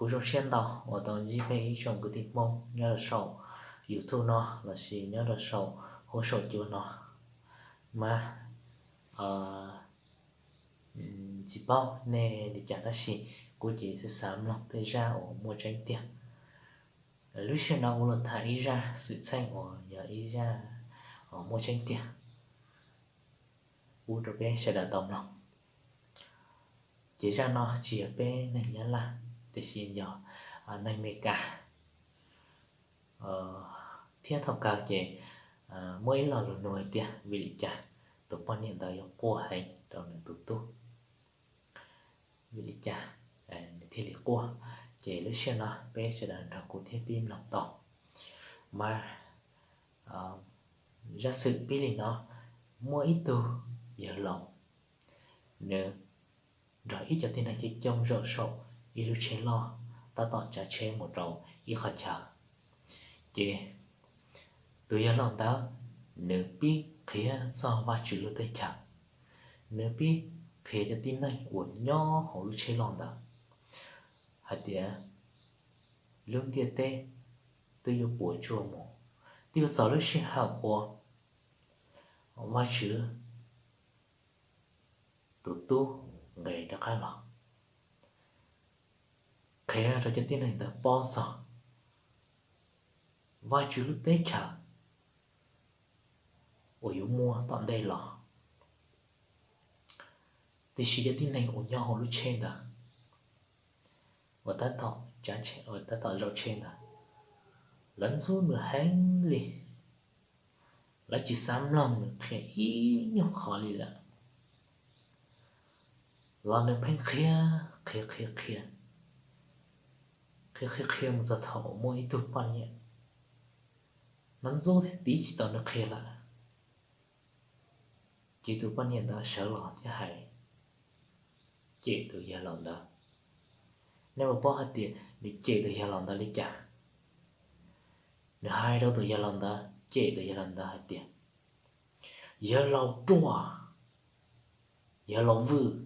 Kuv zoo siab ntau uas tau ntsib peb ib tsoom kwv tij Hmoob nyob rau saum YouTube no lossis nyob rau saum huab saum cua no. Mas tsis paub nej li cas tab sis kuv ces xav xav mloog tej zaj uas muaj tseeb tiag. Lub sij hawm no kuv los tham ib zaj xwm txheej uas yog ib zaj muaj tseeb tiag pub rau peb sawv daws tau mloog. Ces zaj no tsis yog peb neeg Nyab Laj, tiam sis yog neeg Amelikas. Thiab thaum kawg ces muaj ib lo lus nug hais tias vim li cas tus poj niam ntawd yuav quaj heev rau nws tus tub, vim li cas nws thiaj li quaj. Ces lub sij hawm no peb sawv daws nrog kuv thiab pib mloog tau. Mas zaj xwm pib li no: muaj ib tug yawg laus, nws nrog ib co tib neeg coob coob zaum saum ib lub tsheb loj tab tom tsav tsheb mus rau ib qhov chaw. Ces tus yawg laus ntawd nws pib qhia txog Vajtswv lub teb chaws, nws pib qhia cov tib neeg uas nyob hauv lub tsheb loj ntawd hais tias lub ntiaj teb twb yuav puas tsuaj mus, twb yuav txog lub sij hawm uas Vajtswv tus tub nqis rov qab los. Qhia rau cov tib neeg ntawd paub txog Vajtswv lub teb chaws uas yuav muaj tom ntej los. Tiam sis cov tib neeg uas nyob hauv lub tsheb ntawd, uas tab tom zaum tsheb ntawd, lawv ntxub nws heev li. Lawv tsis xav mloog nws qhia ib nyuag qhov li lawm. Los nws pheej qhia, qhia qhia qhia, qhia qhia qhia mus txog thaum uas muaj ib tug poj niam no ntxub thiab tiv tsis tau nws qhia lawm. Ces tus poj niam ntawd sawv los thiab hais, cem tus yawg laus ntawd. Nej puas paub hais tias nws cem tus yawg laus ntawd li cas? Nws hais rau tus yawg laus ntawd, cem tus yawg laus ntawd hais tias, yawg laus ruam, yawg laus vwm,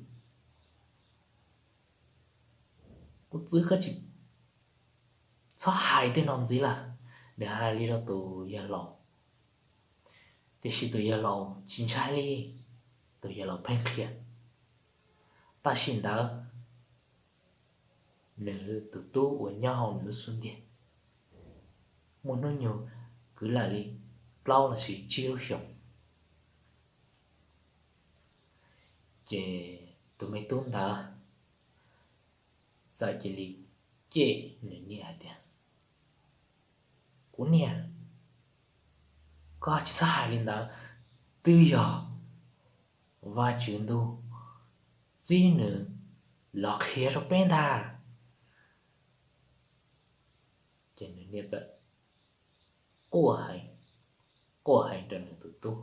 kuv txwv koj tsis txhob hais tej no ntxiv lawm. Nws hais li rau tus yawg laus, tiam sis tus yawg laus tsis ntshai li, tus yawg laus pheej qhia. Tam sim ntawd nws tus tub uas nyob hauv nws lub xub ntiag muaj hnub nyoog kwv lam li plaub lossis tsib lub xyoos. Ces tus me tub ntawd txawm cia li cem nws niam hais tias, kuv niam, koj tsis txhob hais li ntawd, twb yog Vajtswv ntuj txib nws los qhia rau peb ntag. Ces nws niam txawm quaj heev, quaj heev rau nws tus tub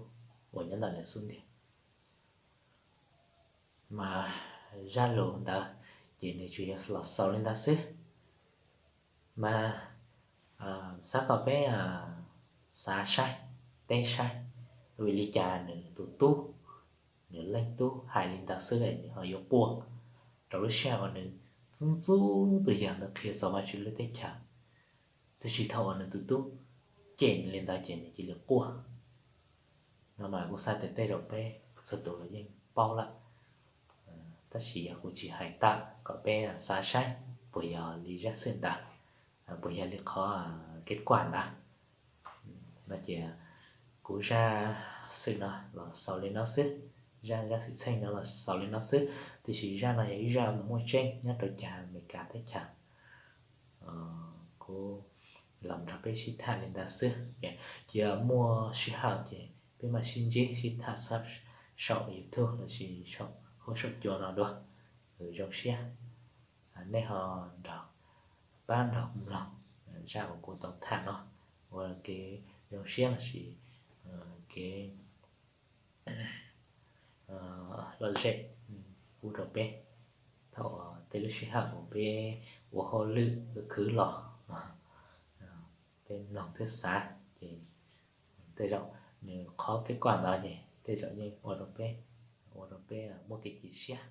uas nyob ntawm nws xub ntiag. Mas zaj lus ntawd ces nws tsuas yog los xaus li ntawd xwb. Mas xav kom peb xav saib, teb saib, vim li cas nws tus tub, nws leej tub hais li ntawd xwb es nws ho yuav quaj rau lub sij hawm uas nws ntxub ntxub tus yawg ntawd qhia txog Vajtswv lub teb chaws, tiam sis thaum uas nws tus tub cem nws li ntawd ces nws cia li quaj. No mas kuv xav tias tej zaum peb txhua tus los yeej paub lawm, tab sis yog kuv tsis hais tawm kom peb xav saib puas yog li zaj xwm ntawd, puas yog li qhov kev kuaj ntawd. No ces kuv zaj xwm no los xaus li no xwb, zaj zaj xwm txheej no los xaus li no xwb, tiam sis zaj no yog ib zaj muaj tseeb nyob rau cag Amelikas teb chaws. Kuv los nrog peb sib tham li ntawd xwb, cia muaj sij hawm ces peb mam sib ntsib sib tham saum YouTube lossis saum huab saum cua no dua. Zoo siab nej ho nrog, pab nrog mloog zaj uas kuv tau tham no ua kev zoo siab lossis kev lom zem pub rau peb. Thaum tej lub sij hawm uas peb ua hauj lwm khwv los, peb mloog thiab xav ces tej zaum nws qhov kev kuaj ntawd ces tej zaum yeej ua rau peb, ua rau peb muaj kev cia siab.